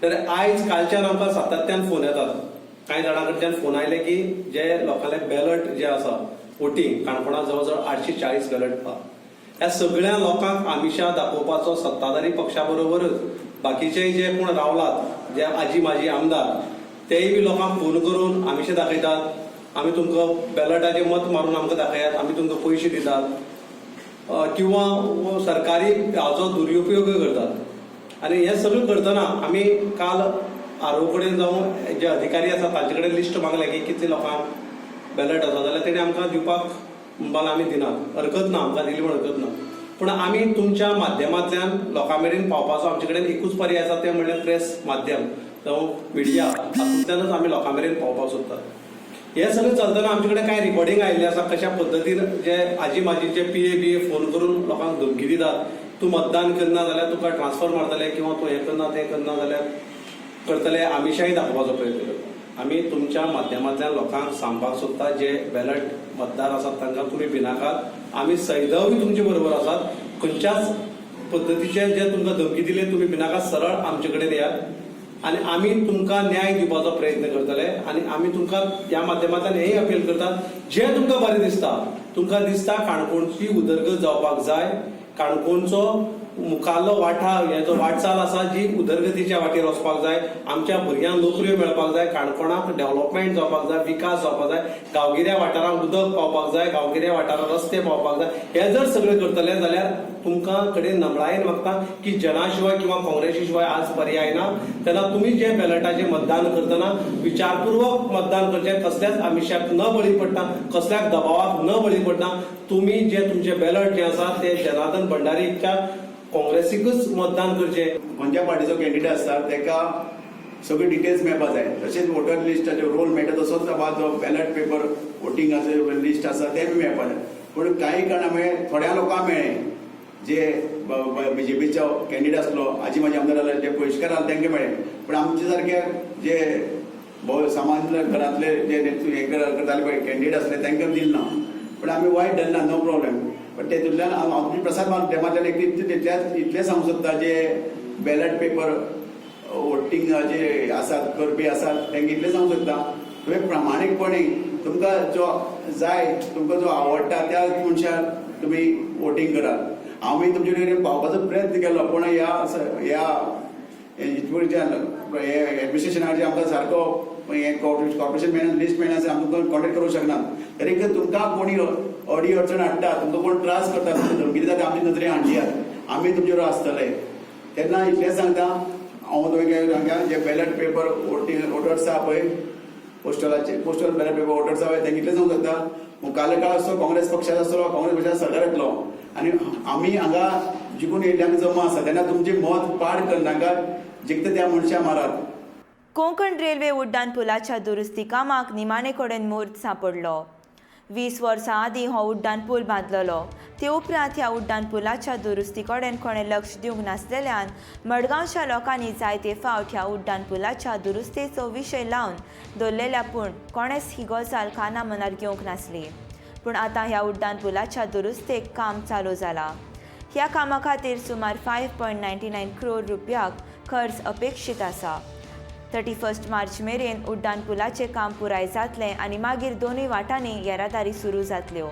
Speaker 12: तर आयज कालच्यान आमकां सातत्यान फोन येतात, कांय जाणां कडच्यान फोन आयले की जे लोकांले बॅलट जे आसा वोटींग काणकोणांत जवळ जवळ 840 बॅलट आहा, ह्या सगळ्या लोकांक आमिशा दाखोवपाचो सत्ताधारी पक्षा बरोबरच बाकीचे जे कोण रावलात जे आजी माजी आमदार तेय बी लोकांक फोन करून आमिशे दाखयतात, आमी तुमकां बॅलटाचें मत मारून आमकां दाखयात, आमी तुमकां पयशे दितात किंवा सरकारी हाचो दुरुपयोग करतात. आनी हें सगळें करतना आमी काल आर ओ कडेन जावं जे अधिकारी आसा तांचे कडेन लिस्ट मागलें की कितले लोकांक बॅलट आसा, जाल्यार तेणी आमकां दिवपाक म्हणपाक आमी दिनात, हरकत ना, आमकां दिली म्हण हरकत ना, पूण आमी तुमच्या माध्यमांतल्यान लोकां मेरेन पावपाचो आमचे कडेन एकूच पर्याय आसा तें म्हणल्यार प्रेस माध्यम जावं मिडिया, हातूंतल्यानच आमी लोकां मेरेन पावपाक सोदतात. हें सगळें चलतना आमचे कडेन कांय रिकॉर्डिंग आयिल्लें आसा कशा पद्दतीन जे आजी माजीचे P A B A phone करून लोकांक धमकी दितात, तूं मतदान करना जाल्यार तुका ट्रान्सफर मारतले किंवा तूं हें करना तें करना जाल्यार करतले, आमिशाय दाखोवपाचो प्रयत्न करता. आमी तुमच्या माध्यमांतल्यान लोकांक सांगपाक सोदता जे बॅलट मतदार आसात तांकां तुमी भिनाकात, आमी सैदवूय तुमचे बरोबर आसात, खंयच्याच पद्दतीचे जे तुमकां धमकी दिले तुमी भिनाकात, सरळ आमचे कडेन येयात. आनी आमी तुमकां न्याय दिवपाचो प्रयत्न करतले. आनी आमी तुमकां ह्या माध्यमांतल्यान हेंय अपील करतात, जें तुमकां बरें दिसता, तुमकां दिसता काणकोणची उदरगत जावपाक जाय, काणकोणचो मुखाल्लो वाठार हे जो वाटचाल आसा जी उदरगतीच्या वाटेर वचपाक जाय, आमच्या भुरग्यांक नोकऱ्यो मेळपाक जाय, काणकोणाक डेव्हलपमेंट जावपाक जाय, विकास जावपाक जाय, गांवगिऱ्या वाठारांक उदक पावपाक जाय, गांवगिऱ्या वाठारांक रस्ते पावपाक जाय, हे जर सगळें करतले जाल्यार तुमकां कडेन नमळायेन मागता की जना शिवाय किंवा काँग्रेसी शिवाय आज पर्याय ना. तेन्ना तुमी जे बॅलटाचें मतदान करतना विचारपूर्वक मतदान करचें, कसल्याच आमिशाक न बळी पडटा, कसल्याच दबावाक न बळी पडटा. तुमी जे तुमचे बॅलट जे आसा ते जनार्दन भंडारीच्या काँग्रेसीकच मतदान करचें.
Speaker 9: खंयच्या पार्टीचो कॅन्डिडेट आसता ताका सगळे डिटेल्स मेळपा जाय, तशेंच वोटर लिस्टाचो रोल मेळटा तसोच जो बॅलट पेपर वोटिंगाचो लिस्ट आसा तें बी मेळपा जाय. पूण कांय कारणां मेळ्ळें, थोड्या लोकांक मेळ्ळें, जे बीजेपीचो कॅन्डिडेट आसलो, आजी म्हाजी आमदार जाले, जे पयशकार आसले तांकां मेळ्ळें. पूण आमचे सारके जे भोव सामान्य घरांतले जे हे करताले पळय कॅन्डिडेट आसले तांकां दिलें ना. पूण आमी वायट धरना, नो प्रॉब्लेम. पण तेतूंतल्यान हांव प्रसाद माध्यमांतल्यान एक इतलें सांगूंक सोदता, जे बॅलट पेपर वोटींग जे आसात करपी आसात तांकां इतलें सांगूंक सोदता, तुवें प्रामाणीकपणे तुमकां जो जाय, तुमकां जो आवडटा त्या मनशाक तुमी वोटींग करात. आमी तुमचे कडेन पावपाचो प्रयत्न केलो, पूण ह्या एडमिनिस्ट्रेशनाचेर आमकां सारको हें कॉर्पोरेशन मेळना, लिस्ट मेळना, आमकां कॉन्टेक्ट करूंक शकना. तरी तुमकां कोणी अडी अडचण हाडटा, तुमकां कोण त्रास करता, तुमकां धमकी दिता, आमची नदरे हाडयात, आमी तुमचे बरोबर आसतले. तेन्ना इतलेंच सांगता हांव तुमकां, जे बॅलट पेपर वोटींग वोटर्स आहा पळय पोस्टलाचे, पोस्टल बॅलट पेपर वोटर्स आहा पळय, तांकां इतलें सांगूंक सोदता, मुखाल्लो काळ आसतो काँग्रेस पक्षाचो आसतलो, काँग्रेस पक्षाचो सरकार येतलो आनी आमी हांगा जिखून येयल्ल्यांक जमा आसा, तेन्ना तुमचें मत पाड करनाका, जिखता त्या मनशाक मारात.
Speaker 1: कोंकण रेल्वे उड्डाण पुलाच्या दुरुस्ती कामाक निमाणे कडेन म्हूर्त सांपडलो. 20 वर्सां आदीं हो उड्डाण पूल बांदलेलो. ते उपरांत ह्या उड्डाण पुलाच्या दुरुस्ती कडेन कोणें लक्ष दिवंक नासलेल्यान मडगांवच्या लोकांनी जायते फावट ह्या उड्डाण पुलाच्या दुरुस्तेचो विशय लावन दवरलेल्या, पूण कोणेंच ही गजाल काना मनार घेवंक नासली. पूण आतां ह्या उड्डाण पुलाच्या दुरुस्तेक काम चालू जालां. ह्या कामा खातीर सुमार 5.99 करोड रुपयाक खर्च अपेक्षीत आसा. 31 मार्च मेरेन उड्डाण पुलाचें काम पुराय जातलें आनी मागीर दोनूय वाटांनी येरादारी सुरू जातल्यो.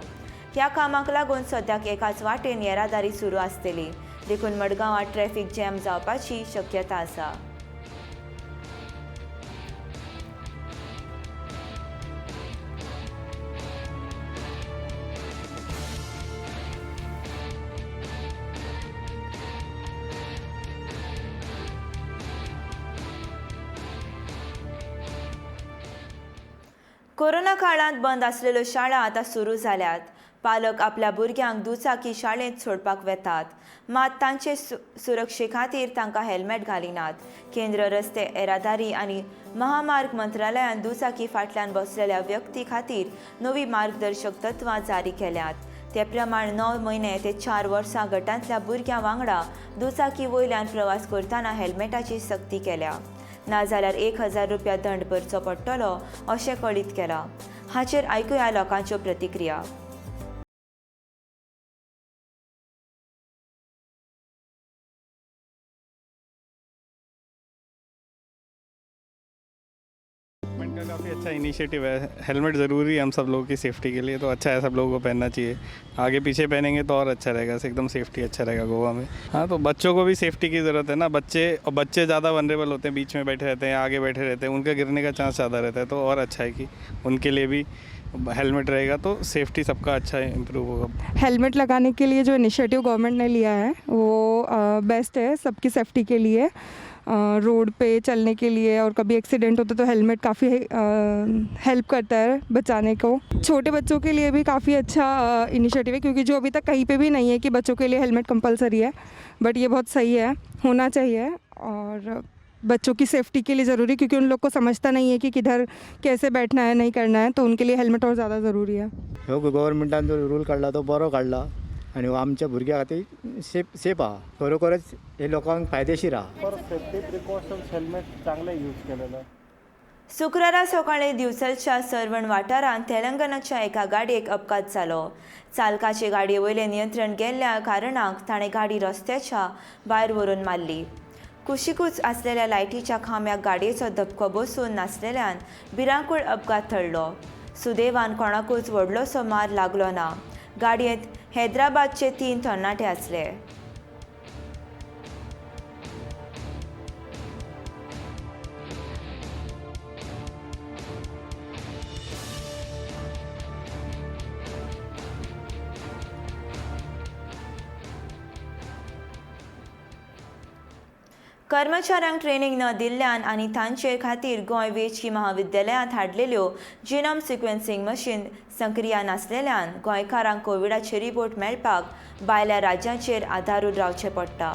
Speaker 1: ह्या कामाक लागून सद्याक एकाच वाटेन येरादारी सुरू आसतली, देखून मडगांवां ट्रॅफिक जॅम जावपाची शक्यता आसा. कोरोना काळांत बंद आसलेल्यो शाळा आतां सुरू जाल्यात. पालक आपल्या भुरग्यांक दुचाकी शाळेंत सोडपाक वेतात, मात तांचे सुरक्षे खातीर तांकां हेल्मेट घालिनात. केंद्र रस्ते येरादारी आनी महामार्ग मंत्रालयान दुचाकी फाटल्यान बसलेल्या व्यक्ती खातीर नवी मार्गदर्शक तत्वां जारी केल्यात. ते प्रमाण 9 म्हयने ते 4 वर्सां गटांतल्या भुरग्यां वांगडा दुचाकी वयल्यान प्रवास करतना हेल्मेटाची सक्ती केल्या, नाजाल्यार 1000 रुपया दंड भरचो पडटलो अशें कळीत केलां. हाचेर आयकुया लोकांच्यो प्रतिक्रिया.
Speaker 4: गवर्नमेंट का काफ़ी अच्छा इनिशिएटिव है, हेलमेट ज़रूरी है हम सब लोगों की सेफ्टी के लिए, तो अच्छा है सब लोगों को पहनना चाहिए। आगे पीछे पहनेंगे तो और अच्छा रहेगा, एकदम सेफ्टी अच्छा रहेगा गोवा में। हाँ, तो बच्चों को भी सेफ्टी की ज़रूरत है ना, बच्चे ज़्यादा वनरेबल होते हैं, बीच में बैठे रहते हैं, आगे बैठे रहते हैं, उनका गिरने का चांस ज़्यादा रहता है, तो और अच्छा है कि उनके लिए भी हेलमेट रहेगा तो सेफ्टी सबका अच्छा इम्प्रूव होगा।
Speaker 13: हेलमेट लगाने के लिए जो इनिशिएटिव गवर्नमेंट ने लिया है वो बेस्ट है सबकी सेफ्टी के लिए, रोड पे चलने के लिए, और कभी एक्सीडेंट होता है तो हेलमेट काफ़ी हेल्प करता है बचाने को। छोटे बच्चों के लिए भी काफ़ी अच्छा इनिशिएटिव है, क्योंकि जो अभी तक कहीं पे भी नहीं है कि बच्चों के लिए हेलमेट कंपलसरी है, बट ये बहुत सही है, होना चाहिए, और बच्चों की सेफ्टी के लिए ज़रूरी, क्योंकि उन लोग को समझता नहीं है कि किधर कैसे बैठना है, नहीं करना है, तो उनके लिए हेलमेट और ज़्यादा ज़रूरी है।
Speaker 14: हो गव्हर्मेंटान जो रूल काडला तो बरो काडला आनी आमच्या भुरग्यां खातीर सेफ आहा, खरोखरच हे लोकांक फायदेशीर आहा।
Speaker 15: फॉर सेफ्टी प्रिकॉशन्स हेल्मेट चांगले यूज केलेलं।
Speaker 1: शुक्रारा सकाळीं दिवचलच्या सरवण वाठारांत तेलंगणाच्या एका गाडयेक अपघात जालो. चालकाचे गाडये वयलें नियंत्रण गेल्ल्या कारणाक ताणें गाडी रस्त्याच्या भायर व्हरून मारली. कुशिकूच आसलेल्या लायटीच्या खांब्याक गाडयेचो धपको बसून नासलेल्यान भिरांकूळ अपघात थळ्ळो. सुदैवान कोणाकूच व्हडलोसो मार लागलो ना. गाडयेंत हैदराबादचे 3 तरणाटे आसले. कर्मचाऱ्यांक ट्रेनिंग न दिल्ल्यान आनी तांचे खातीर गोंय वैजकी महाविद्यालयांत हाडलेल्यो जिनोम सिक्वेन्सिंग मशीन सक्रिय नासलेल्यान गोंयकारांक कोविडाचे रिपोर्ट मेळपाक भायल्या राज्यांचेर आदारून रावचें पडटा.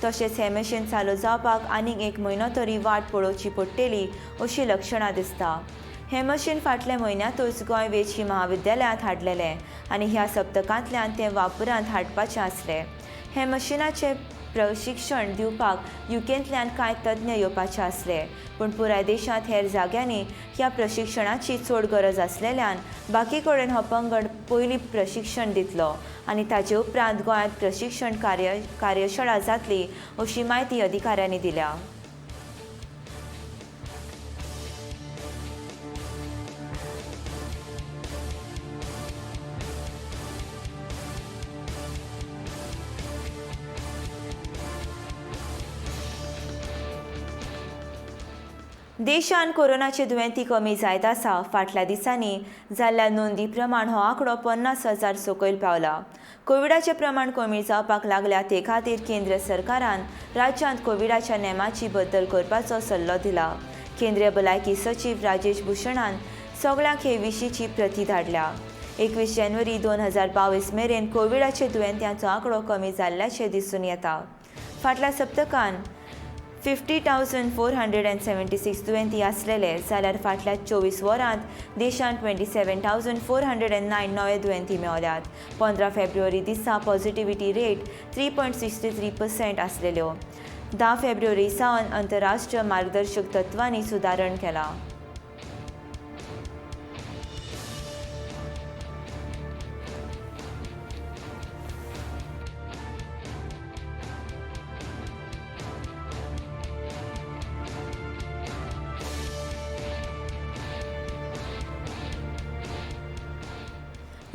Speaker 1: तशेंच हें मशीन चालू जावपाक आनीक 1 म्हयनो तरी वाट पळोवची पडटली अशी लक्षणां दिसता. हें मशीन फाटल्या म्हयन्यांतूच गोंय वैजकी महाविद्यालयांत हाडलेलें आनी ह्या सप्तकांतल्यान तें वापरांत हाडपाचें आसलें. हें मशिनाचें प्रशिक्षण दिवपाक युकेंतल्यान कांय तज्ञ येवपाचे आसले, पूण पुराय देशांत हेर जाग्यांनी ह्या प्रशिक्षणाची चड गरज आसलेल्यान बाकी कडेन हो पंगड पयलीं प्रशिक्षण दितलो आनी ताजे उपरांत गोंयांत प्रशिक्षण कार्यशाळा जातली अशी म्हायती अधिकाऱ्यांनी दिल्या. देशांत कोरोनाचे दुयेंती कमी जायत आसा. फाटल्या दिसांनी जाल्ल्या नोंदी प्रमाण हो आंकडो 50,000 सकयल पावला. कोविडाचें प्रमाण कमी जावपाक लागल्या ते खातीर केंद्र सरकारान राज्यांत कोविडाच्या नेमाची बदल करपाचो सल्लो दिला. केंद्रीय भलायकी सचीव राजेश भूषणान सगळ्यांक हे विशींची प्रती धाडल्या. 21 जानेवारी 2022 मेरेन कोविडाचे दुयेंत्यांचो आंकडो कमी जाल्ल्याचें दिसून येता. फाटल्या सप्तकान 50,476 दुयेंती आसलेले जाल्यार फाटल्या 24 वरांत देशांत 27,409 नवे दुयेंती मेवल्यात. 15 फेब्रुवारी दिसा पॉझिटिव्हिटी रेट 3.63% आसलेल्यो. 10 फेब्रुवारी सावन आंतरराष्ट्रीय मार्गदर्शक तत्वांनी सुदारण केलां.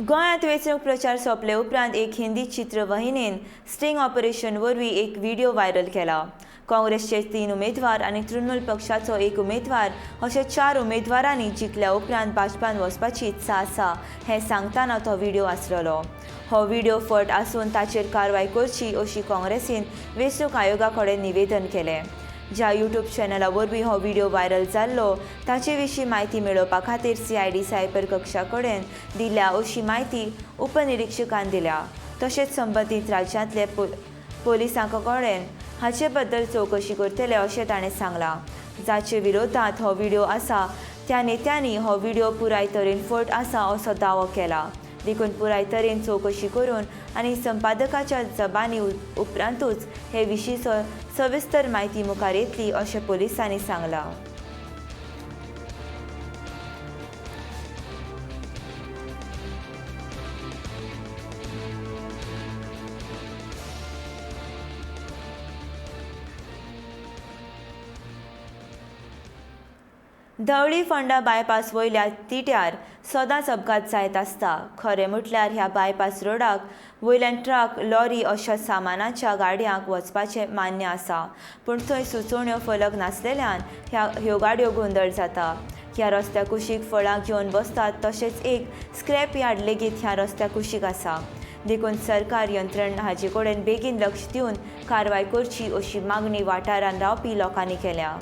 Speaker 1: गोंयांत वेंचणूक प्रचार सोंपले उपरांत एक हिंदी चित्रवाहिनीन स्टिंग ऑपरेशन वरवीं एक व्हिडिओ व्हायरल केला. काँग्रेसचे 3 उमेदवार आनी तृणमूल पक्षाचो 1 उमेदवार अशे 4 उमेदवारांनी जिखल्या उपरांत भाजपान वचपाची इत्सा आसा हें सांगतना तो व्हिडिओ आसलेलो. हो व्हिडिओ फट आसून ताचेर कारवाय करची अशी काँग्रेसीन वेंचणूक आयोगा कडेन निवेदन केलें. ज्या यूट्यूब चॅनला वरवीं हो व्हिडिओ व्हायरल जाल्लो ताचे विशीं म्हायती मेळोवपा खातीर सीआयडी सायबर कक्षा कडेन दिल्या अशी म्हायती उपनिरिक्षकान दिल्या. तशेंच संबंदीत राज्यांतले पोलिसां कडेन हाचे बद्दल चवकशी करतले अशें ताणें सांगलां. जाचे विरोधांत हो व्हिडिओ आसा त्या नेत्यांनी हो व्हिडिओ पुराय तरेन फट आसा असो दावो केला. देखून पुराय तरेन चवकशी करून आनी संपादकाच्या जबानी उपरांतूच हे विशींचो सविस्तर म्हायती मुखार येतली अशें पोलिसांनी सांगलां. धवळी फोंडा बायपास वयल्या तिट्यार सदांच अपघात जायत आसता. खरें म्हटल्यार ह्या बायपास रोडाक वयल्यान ट्रक, लॉरी अशा सामानाच्या गाडयांक वचपाचें मान्य आसा, पूण थंय सुचोवण्यो फलक नासलेल्यान ह्यो गाडयो गोंदळ जाता. ह्या रस्त्या कुशीक फळां घेवन बसतात. तशेंच एक स्क्रॅप यार्ड लेगीत ह्या रस्त्या कुशीक आसा. देखून सरकार यंत्रणा हाचे कडेन बेगीन लक्ष दिवन कारवाय करची अशी मागणी वाठारांत रावपी लोकांनी केल्या.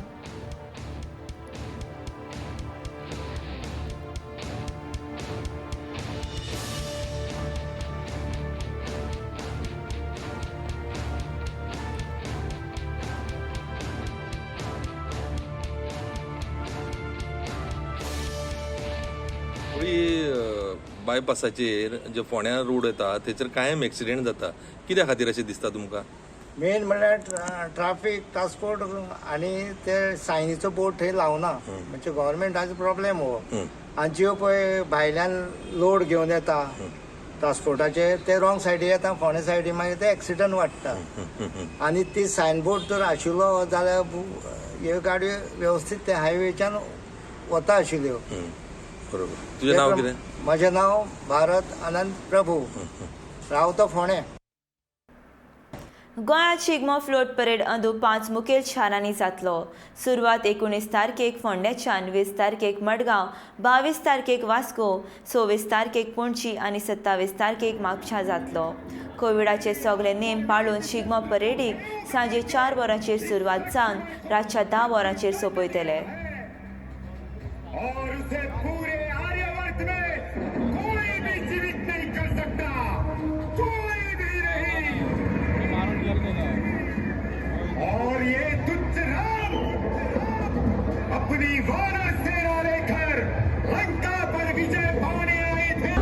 Speaker 16: बायपासाचेर जे फोंड्या रोड येता तेचेर कायम एक्सिडेंट जाता, कित्या खातीर अशें दिसता तुमकां?
Speaker 17: मेन म्हणल्यार ट्राफीक ट्रान्सपोर्ट आनी ते सायनीचो बोर्ड थंय लावना, म्हणजे गव्हर्मेंटाचो प्रॉब्लेम हो. आनी ज्यो पळय भायल्यान लोड घेवन येता ट्रान्सपोर्टाचे ते रॉंग सायडी येता, फोंडे सायडी, मागीर ते एक्सिडंट वाडटा. आनी ती सायनबोर्ड जर आशिल्लो जाल्यार ह्यो गाडयो व्यवस्थीत ते हायवेच्यान वता आशिल्ल्यो.
Speaker 16: बरोबर. तुजें नांव कितें?
Speaker 17: म्हजें नांव भारत आनंद प्रभू, रावता फोंडे.
Speaker 1: गोंयांत शिगमो फ्लोट परेड अंदू 5 मुखेल शारांनी जातलो. सुरवात 19 तारखेक फोंडेच्यान, 20 तारखेक मडगांव, 22 तारखेक वास्को, 26 तारखेक पणजी आनी 27 तारखेक म्हापशा जातलो. कोविडाचे सगळे नेम पाळून शिगमो परेडीक सांजे 4 वरांचेर सुरवात जावन रातच्या 10 वरांचेर सोंपयतले.
Speaker 18: और उसे पूरे आर्यवर्त में कोई भी जीवित नहीं कर सकता, कोई भी नहीं. और ये तुच्छ राम अपनी वानर सेना लेकर लंका पर विजय पाने आए थे.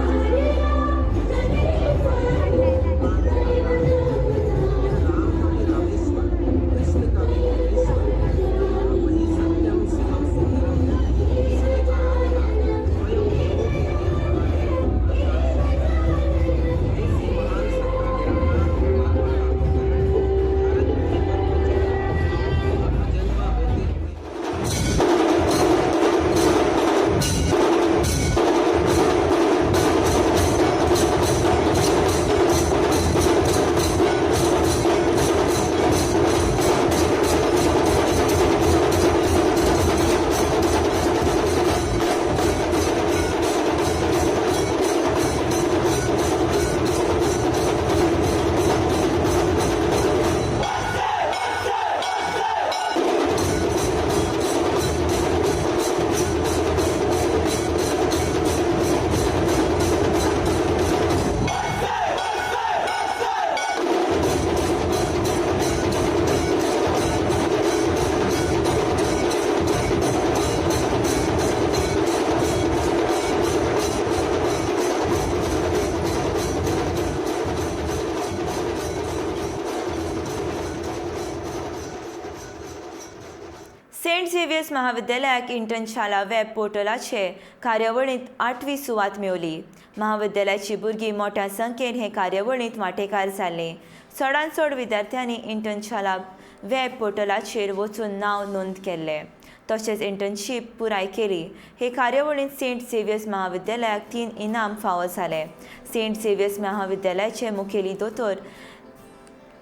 Speaker 1: सेंट झेवियर्स महाविद्यालयाक इंटर्नशाला वेब पोर्टलाचे कार्यावळींत 8वी सुवात मेवली. महाविद्यालयाची भुरगीं मोठ्या संख्येन हे कार्यावळींत वांटेकार जाल्लीं. चडांत चड विद्यार्थ्यांनी इंटर्नशाला वेब पोर्टलाचेर वचून नांव नोंद केल्लें, तशेंच इंटर्नशीप पुराय केली. हे कार्यावळींत सेंट झेवियर्स महाविद्यालयाक 3 इनाम फावो जाले. सेंट झेवियर्स महाविद्यालयाचे मुखेली दोतोर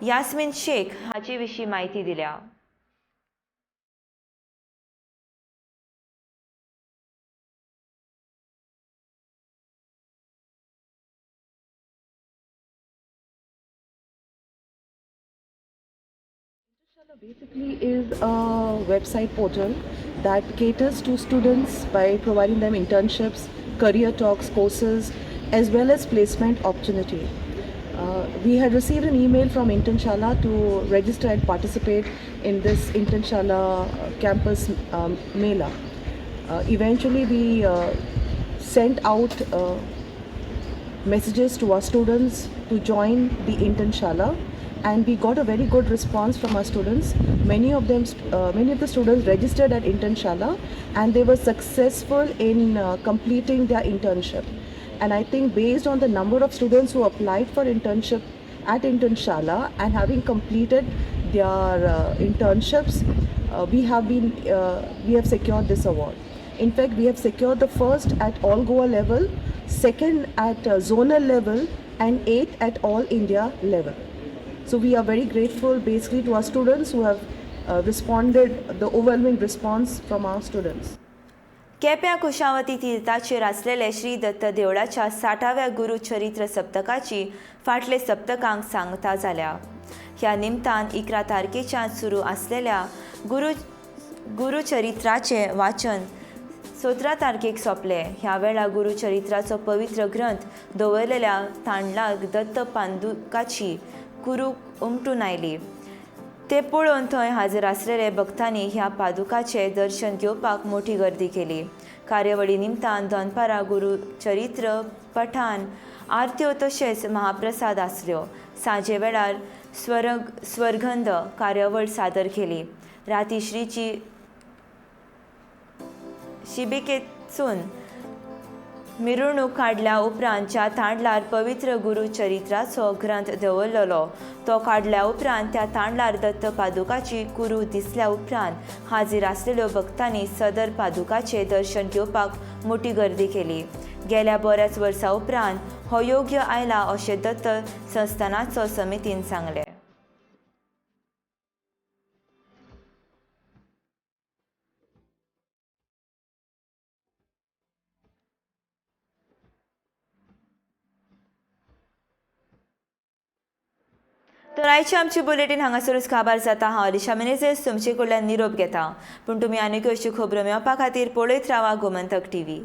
Speaker 1: यास्मीन शेख हाचे विशीं म्हायती दिल्या.
Speaker 3: Basically is a website portal that caters to students by providing them internships, career talks, courses, as well as placement opportunity. We had received an email from Internshala to register and participate in this Internshala campus mela. Eventually we sent out messages to our students to join the Internshala, and we got a very good response from our students. Many of them, many of the students registered at Internshala, and they were successful in completing their internship. And I think based on the number of students who applied for internship at Internshala and having completed their internships, we have secured this award. In fact, we have secured the first at all Goa level, second at zonal level, and 8th at all India level. So we are very grateful basically to our students who have responded, the overwhelming response from our students.
Speaker 1: केप्यां कुशावती तीर्थाचेर आसलेले श्री दत्त देवळाच्या 60व्या गुरू चरित्र सप्तकाची फाटले सप्तकांक सांगता जाल्या. ह्या निमतान 11 तारखेच्यान सुरू आसलेल्या गुरुचरित्राचें वाचन 17 तारखेक सोंपलें. ह्या वेळार गुरुचरित्राचो पवित्र ग्रंथ दवरलेल्या तांडलाक दत्त पांदुकाची कुरू उमटून आयली. ते पळोवन थंय हाजीर आसलेले भक्तांनी ह्या पादुकाचें दर्शन घेवपाक मोठी गर्दी केली. कार्यावळी निमतान दनपारां गुरुचरित्र पठान आरत्यो तशेंच महाप्रसाद आसल्यो. सांजे वेळार स्वर्गंध कार्यावळ सादर केली. राती श्रीची शिबिकेतसून मिरवणूक काडल्या उपरांत ज्या तांडलार पवित्र गुरू चरित्राचो ग्रंथ दवरलेलो तो काडल्या उपरांत त्या तांडलार दत्त पादुकाची कुरू दिसल्या उपरांत हाजीर आसलेल्यो भक्तांनी सदर पादुकाचें दर्शन घेवपाक मोटी गर्दी केली. गेल्या बऱ्याच वर्सां उपरांत हो योग्य आयला अशें दत्त संस्थानाचो समितीन सांगलें. तर आयची आमची बुलेटीन हांगासरूच काबार जाता. हांव अलिशा मिनेझेस तुमचे कडल्यान निरोप घेता, पूण तुमी आनीक अश्यो खबरो मेळपा खातीर पळयत रावा गोमंतक टीव्ही.